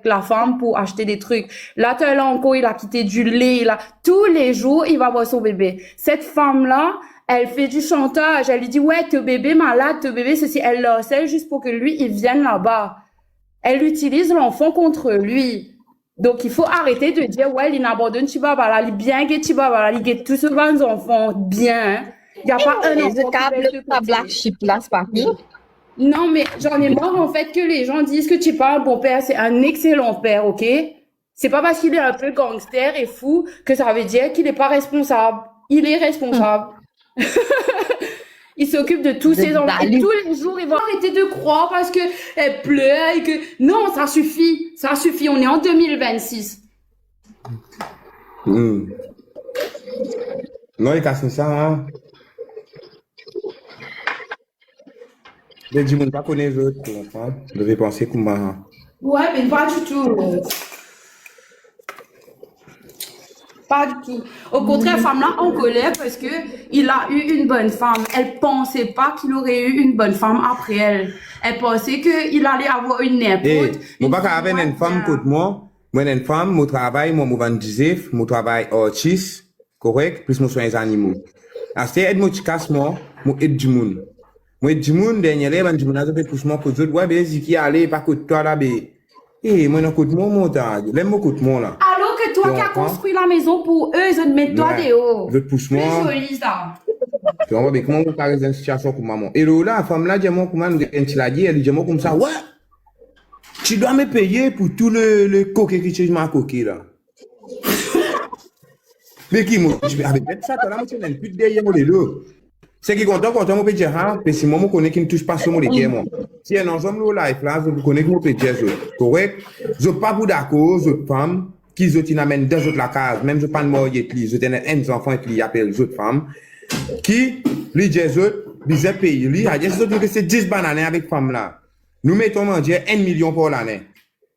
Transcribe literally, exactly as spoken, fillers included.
la femme pour acheter des trucs. Là, tout à l'heure encore, il a quitté du lait. Il a... Tous les jours, il va voir son bébé. Cette femme-là, elle fait du chantage. Elle lui dit, ouais, ton bébé malade, ton bébé ceci. Elle l'harcèle juste pour que lui, il vienne là-bas. Elle utilise l'enfant contre lui. Donc, il faut arrêter de dire, ouais, li abandonn ti baba la, li bien get ti baba la, li get tou so bann zanfan bien, hein. Il y a pas un enfant qui baisse le côté. Non, mais j'en ai marre, en fait, que les gens disent que tu n'es pas un bon père, c'est un excellent père, ok ? C'est pas parce qu'il est un peu gangster et fou que ça veut dire qu'il n'est pas responsable. Il est responsable. Il s'occupe de tous ses enfants. Et tous les jours, il va arrêter de croire parce que elle pleure et que... Non, ça suffit. Ça suffit. On est en deux mille vingt-six. Hmm. Non, li kas sa, hein. Bann dimoun pa kone zot, ou konpran? Zot pe panse kouma. Ouais, mais pas du tout. Pas du tout. Au contraire, femme-là en colère parce que il a eu une bonne femme. Elle pensait pas qu'il aurait eu une bonne femme après elle. Elle pensait que il allait avoir une Eh, n'importe. Mo pa kav ena enn fam kot mwa. Mwa, enn fam, mo travay, mwa, mo vann dizef, mo travay artis, korek, plis mo swagn zanimo. Aster, ed mo ti kas mwa, mo ed dimoun. Mo ed dimoun, dernie ler, bann dimoun la, zot pe pous mwa kot zot, we, be, Ziki, ale, pa kot twa la, be. Eh, mwa, non, kot mwa, mo ta, ler mo kot mwa la. Alors que toi qui as construit la maison pour eux, ils ont mis toi dehors. Zot pous mwa. Plus joli, ça. Tu vois, be, kouma mo kav res dan enn sitiasion kouma mwa? E la, fam la dir mwa kouma, nou gagn ti lager, li dir mwa koumsa, we, tu dois me payer pour tout le, le coke que tu m'as coqué là. Me ki mo, ti, ah, be, get sa, twa la, mo ti ena enn pit deryer mo lelo. Seki kontan, kontan, mo pe dir, ha, be si mwa, mo kone ki nou tous pa so mo leker, mwa. Si ena enn zom lor live la, zot kone ki mo pe dir zot. Korek? Zot pa pou dakor, zot fam, ki zot inn amenn dan zot lakaz, mem zot pa'nn marye ek li, zot ena enn zanfan ek li, apel zot fam, ki li dir zot bizin pey li, adir si zot inn reste dis bann ane avek fam la, nou met mwa dir enn milion par lane.